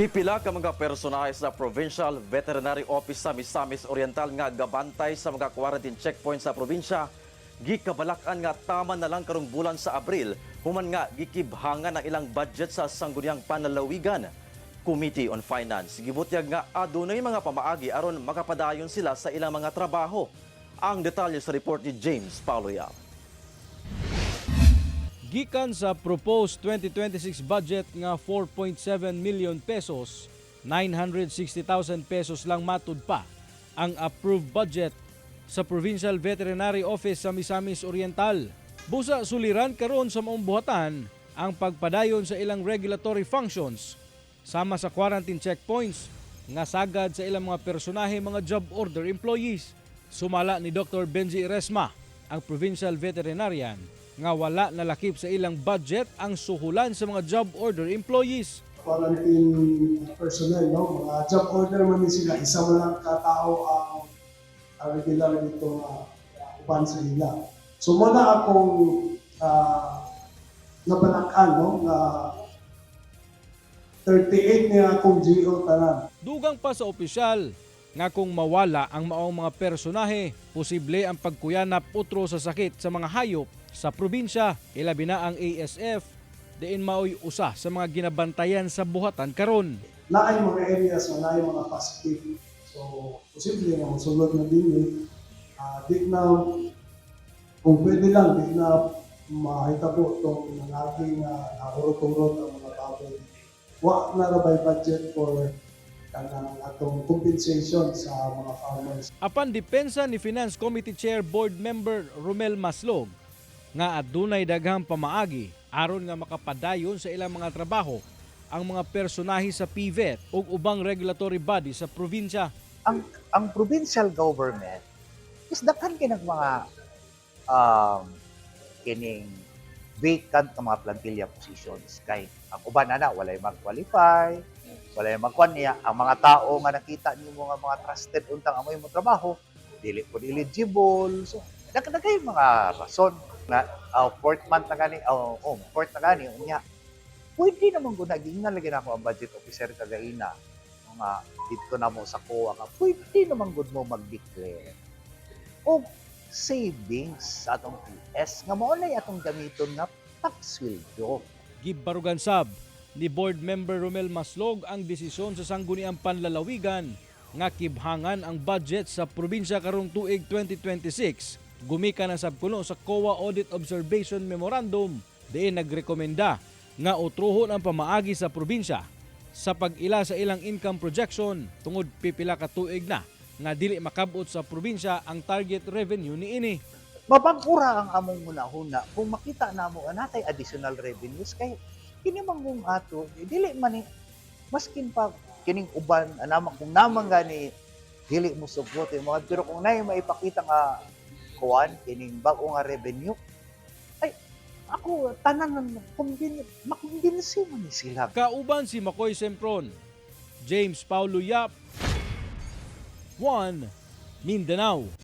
Pipila ka mga personahe sa Provincial Veterinary Office sa Misamis Oriental nga gabantay sa mga quarantine checkpoint sa probinsya gikabalak-an nga tama na lang karong bulan sa Abril human nga gikibhangan ang ilang budget sa Sangguniang Panlalawigan. Committee on Finance gibutyag nga adunay mga pamaagi aron makapadayon sila sa ilang mga trabaho. Ang detalye sa report ni James Paulo Yap. Gikan sa proposed 2026 budget nga 4.7 million pesos, 960,000 pesos lang matud pa ang approved budget sa Provincial Veterinary Office sa Misamis Oriental. Busa suliran karon sa maong buhatan ang pagpadayon sa ilang regulatory functions sama sa quarantine checkpoints nga sagad sa ilang mga personahe, mga job order employees. Sumala ni Dr. Benji Eresma, ang provincial veterinarian, nga wala nalakip sa ilang budget ang suhulan sa mga job order employees. Quarantine personnel, no? Mga job order man ni sila, isa mo lang katao ang regular dito nga uban sa ila. So mao na akong nabalakan, no, nga 38 niya akong GO tanan. Dugang pa sa opisyal nga kung mawala ang maong mga personahe, posible ang pagkuyanap utro sa sakit sa mga hayop sa probinsya, ilabi na ang ASF, diin maoy usa sa mga ginabantayan sa buhatan karon. Naay mga areas na naay mga positive. So, posible nga mosulod na din eh. Di na, kung pwede lang, di na mahitabo itong nangagi nga nahurot-hurot ang mga baboy. Wa na ra by budget for kanang atong compensation sa mga farmers. Apan depensa ni Finance Committee Chair Board Member Romel Maslog nga adunay daghang pamaagi aron nga makapadayon sa ilang mga trabaho ang mga personahe sa PVET ug ubang regulatory body sa probinsya. Ang provincial government is daghan kay nag mga kining vacant nga mga plantilla positions kay ang uban ana walay mag-qualify, walay magkuan niya. Ang mga tao nga nakita nimo nga mga trusted untang amoy mo trabaho, dili pud eligible. So daghan kay mga rason na fourth month na gani, oh, fourth na gani unya pwede naman gud nagingnan lagi nako ang budget officer kagaina mga didto na mo sa COA nga pwede naman gud mo mag-declare og savings sa atong PS nga mao nay atong gamiton nga pagsweldo. Gibarugan sab ni Board Member Romel Maslog ang desisyon sa Sangguniang Panlalawigan nga kibhangan ang budget sa probinsya karong tuig 2026. Gumikan na sab kuno sa COA Audit Observation Memorandum diin nagrekomenda nga utruhon ang pamaagi sa probinsya sa pag-ila sa ilang income projection tungod pipila ka tuig na nga dili makabot sa probinsya ang target revenue niini. Mabag-ura ang among hunahuna kung makita namo nga natay additional revenues kay kini man kung ato dili man ni maskin pa kining uban anamang kung namang gani dili mo sugot yung mga, pero kung nay maipakita nga kuan kining bag-o nga revenue, ay ako tanan kumbin makumbinsi man ni sila. Kauban si Makoy Sempron, James Paulo Yap, 1 Mindanao.